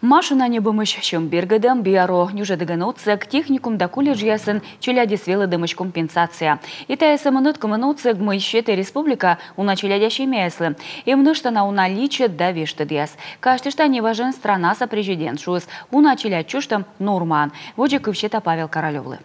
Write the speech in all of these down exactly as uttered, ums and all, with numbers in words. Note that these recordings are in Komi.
Машина ньӧбӧмысь сьӧм бергӧдӧм, биаруӧ нюжӧдігӧн отсӧг, техникум да колледжъясын челядьӧс велӧдӧмысь компенсация. И тайӧ сӧмын ӧткымын отсӧг, мый сетӧ республика уна челядя семьяяслы. Эм нӧшта на уна личӧд да вештӧдъяс. Казьтышта, неважӧн странаса президент шуис: уна челядь чужтӧм нормаӧн. Водзӧ кыв сета Павел Королёвлы.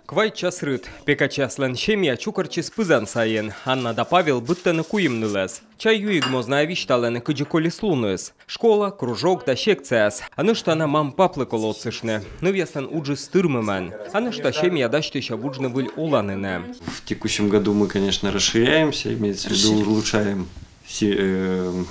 Квайт час рыт. Пекачьяслӧн семья чукӧртчис пызан сайын. Анна да Павел быдтӧны куим нылӧс. Чай юигмоз найӧ висьталӧны, кыдзи колис луныс. Школа, кружок да секцияяс. А нӧшта на мам-паплы колӧ отсыштны. Нывъяслӧн уджыс тырмымӧн. А нӧшта семья дасьтысьӧ вуджны выль оланінӧ. В текущем году мы, конечно, расширяемся, имеется в виду, улучшаем си- э,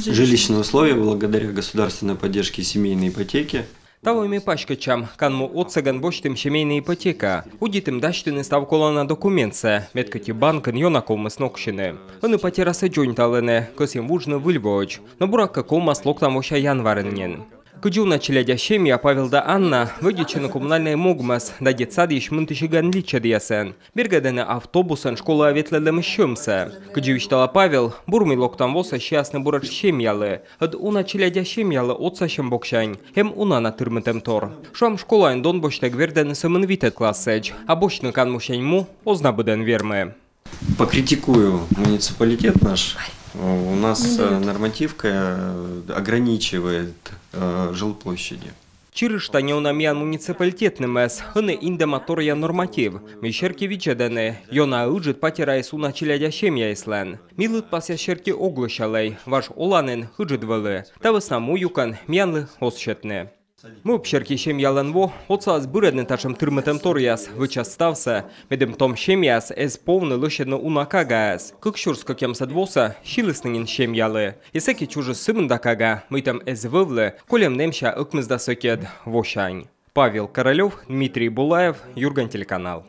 жилищные условия благодаря государственной поддержке и семейной ипотеке. Таво ми паськӧдчам. Канму отсӧгӧн босьтім семейнӧй ипотека. Удитім дасьтыны став колана документсӧ. Мед кӧть и банкын ёна ковмис ноксьыны. Ӧні патерасӧ дзоньталӧны, кӧсйим вуджны выль воӧдз. Но, буракӧ, ковмас локтан вося январын нин. Кыдзи уна челядя семья, Павел да Анна вӧдитчӧны коммунальнӧй могмӧс да детсадйысь мынтысигӧн личӧдъясӧн. Бергӧдӧны автобусӧн школаӧ ветлӧдлӧмысь сьӧмсӧ. Кыдзи висьталӧ Павел, бур, мый локтан восӧ сиасны буретш семьялы. Ӧд уна челядя семьялы отсасьӧм боксянь эм уна на тырмытӧмтор. Шуам, школаын дон босьттӧг вердӧны сӧмын витӧд классӧдз, а босьтны канмусянь му оз на быдӧн вермы. Покритикую муниципалитет наш. У нас э, нормативка э, ограничивает э, жилплощади. Чирыштан уна миян муниципалитетнымӧс. Ӧні индӧма торъя норматив, мый серти видзӧдӧны, ёна-ӧ ыджыд патераыс уна челядя семьяяслӧн. Ми лыдпасъяс серти ог лӧсялӧй, важ оланін ыджыд вӧлі. Та вӧсна му юкӧн миянлы оз сетны. Мӧвп серти семьялӧн во отсалас бырӧдны татшӧм тырмытӧмторъяс, вӧчас ставсӧ, медым том семьяяс эз повны лӧсьӧдны уна кагаӧс. Кык сюрс кӧкъямысӧд восӧ сиылісны нин семьялы. И сэки чужис сымында кага, мыйтӧм эз вӧвлы кольӧм нэмся ӧкмысдас ӧтикӧд восянь. Павел Королёв, Дмитрий Булаев, «Юрган» телеканал.